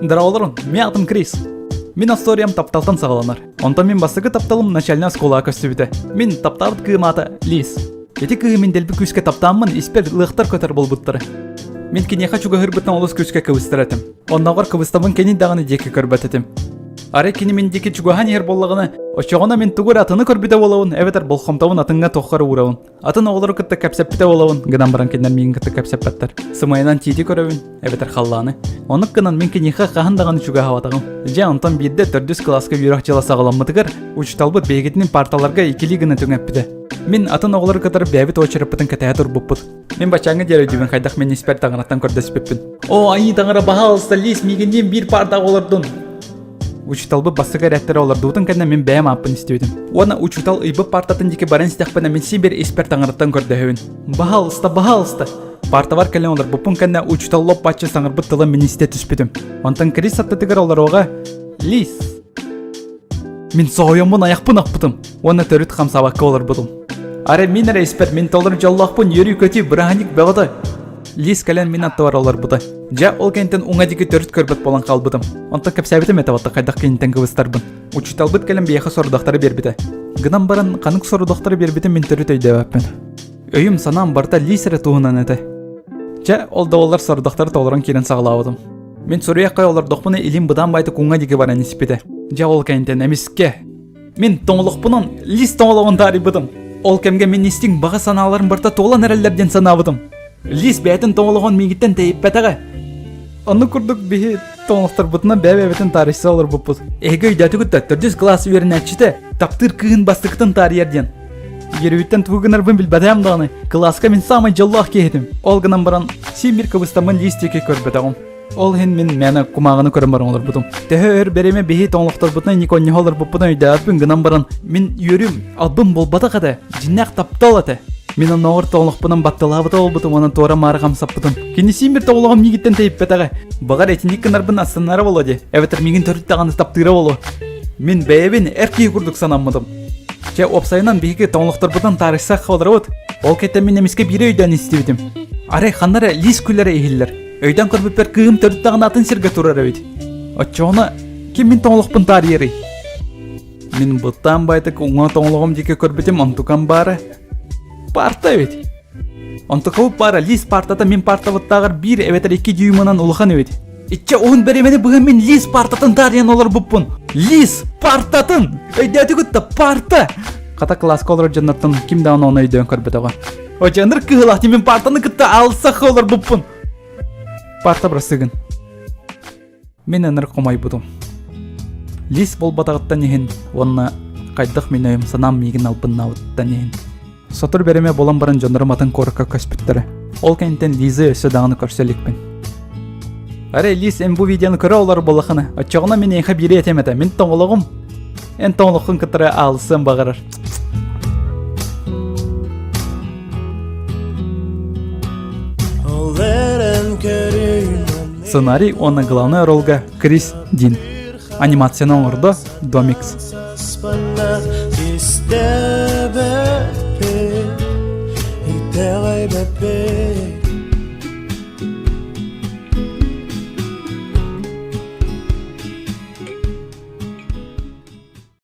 Дороолорун, мин аатым Крис. Мин историям тапталтан саҕаланар. Онтон мин бастакы тапталым начальнай оскуолаҕа көстүбүтэ. Мин таптаабыт кыым аата Лиз. Ити кыыһы мин дэлби күүскэ таптааммын испэр лыахтар көтөр буолбуттара. Мин киниэхэ чугаһыырбыттан олус күүскэ кыбыстар этим. Оннооҕор кыбыстабын кини даҕаны диэки көрбөт этим. Арай кини мин диэки чугаһаан иһэр буоллаҕына, оччоҕуна мин тугу эрэ атыны көрбүтэ буолабын эбэтэр болҕомтобун атыҥҥа туохха эрэ уурабын. Атын оҕолору кытта кэпсэппитэ буолабын, гынан баран кинилэр миигин кытта кэпсэппэттэр. Сымыйанан тиити көрөбүн, эбэтэр халлааны. Оннук гынан мин киниэхэ хаһан даҕаны чугаһаабатаҕым. Дьэ, онтон биирдэ төрдүс кылааска үөрэх дьыла саҕаламмытыгар, учууталбыт биһигитини парталарга иккилии гына түҥэппитэ. Мин атын оҕолору кытары бэйэбит уочараппытын кэтэһэ турбуппут. Мин баччааҥҥа диэри өйдүүбүн хайдах мин испэр таҥараттан көрдөспүппүн. Оо, айыы таҥара, баһаалыста, Лиз, миигинниин биир паардаах олордун! Учууталбыт бастакы эрээттэрэ олордубутун кэннэ мин бэйэм ааппын истибитим. Уонна учуутал ыйбыт партатын диэки баран истэхпинэ мин син биир испэр таҥараттан көрдөһөбүн. Баһаалыста, баһаалыста! Партабар кэлэн олорбуппун кэннэ учуутал лоп-баччы саҥарбыт тылын мин истэ түспүтүм. Онтон Крис аттытыгар олоруоҕа Лиз. Мин соһуйаммын айахпын аппытым уонна төрүт хамсаабакка олорбутум. Арай мин эрэ испэр мин толору дьоллоохпун үөрүү-көтүү бырааһынньык бөҕөтө. Лиз кэлэн мин аттыбар олорбута. Дьэ, ол кэнниттэн уҥа диэки төрүт көрбөт буолан хаалбытым. Онтон кэпсээбитим этэ батта хайдах киниттэн кыбыстарбын. Учууталбыт кэлэн биһиэхэ сорудахтары биэрбитэ. Гынан баран, ханнык сорудахтары биэрбитин мин төрүт өйдөөбөппүн. Өйүм, санаам барыта Лиз эрэ туһунан этэ. Чэ, ол да буоллар сорудахтары толорон киирэн саҕалаабытым. Мин суруйахха олордохпуна илим быдаан байтык уҥа диэки баран испитэ. Дьэ ол кэнниттэн эмискэ Мин тоҥолохпунан лис тоҥолоҕун таарыйбытым. Ол кэмгэ мин истиҥ баҕа санааларым барыта туолан эрэллэр диэн санаабытым. Лис бэйэтин тоҥолоҕун миигиттэн тэйиппэтэҕэ. Оннук курдук биһи тоҥолохторбутунан бэйэ-бэйэбитин таарыйса олорбуппут. Эһиги өйдөөтүгүт да, төрдүс кылаас үөрэнээччитэ таптыыр кыыһын бастакытын таарыйар диэн. Үөрүүттэн тугу гынарбын билбэтэҕим даҕаны, кылааска мин саамай дьоллоох киһи этим. Ол гынан баран, син биир кыбыстаммын лиис диэки көрбөтөҕүм. Ол иһин мин мээнэ кумааҕыны көрөн баран олорбутум. Төһө өр бэримэ биһи тоҥолохторбутунан никонньоһо олорбуппутун өйдөөбөппүн гынан баран, мин үөрүүм албын буолбатах этэ, дьиннээх таптал этэ. Мин оннооҕор тоҥолохпунан батталаабыта буолбутум уонна туора-маары хамсаппытым. Кини син биир тоҥолоҕум миигиттэн тэйиппэтэҕэ. Баҕар итинник гынарбын астынара буолуо дии, эбэтэр миигин төрүт даҕаны таптыыра буолуо. Мин бэйэбин эр киһи курдук санаммытым. Чэ, уопсайынан биһиги тоҥолохторбутун таарыйсах олоробут. Ол кэнтэн мин эмискэ биири өйдөөн истибитим. Арай ханна эрэ лиис күлэрэ иһиллэр. Өйдөөн көрбүппэр кыыһым төрүт даҕаны атын сиргэ турар эбит. Оччоҕуна ким мин тоҥолохпун таарыйарый? Мин быттаан байтык уҥа тоҥолоҕум диэки көрбүтүм, онтукам баара парта эбит. Онтукабыт баара лиис партата мин партабыттааҕар биир эбэтэр икки дюйманан улахан эбит. Иччэ уһун бэримэни быһа мин лиис партатын таарыйан олорбуппун. Лиис партатын! Өйдөөтүгүт да парта! Хата кылааска олорор дьоннортон ким даҕаны ону өйдөөн көрбөтөҕө. Оччонор кыһылаах мин партаны кытта алсах олорбуппун. Парта бырасыгын. Мин ынырык хомойбутум. Лис буолбатаҕыттан иһин уонна хайдах мин өйүм санаам миигин албыннаабыттан иһин. Сотору бэримэ буолан баран дьоннорум атын куоракка көспүттэрэ. Ол кэнниттэн Лиза өссө даҕаны көрсө иликпин. Арай Лиз эн бу видеоны көрө олорор буоллахына, оччоҕуна мин эйиэхэ биири этиэм этэ. Мин тоҥолоҕум. Эн тоҥолоххун кытары аалысыан баҕарар. Сценарий уонна главнай ролга Крис Дин. Анимацияны оҥордо Домикс.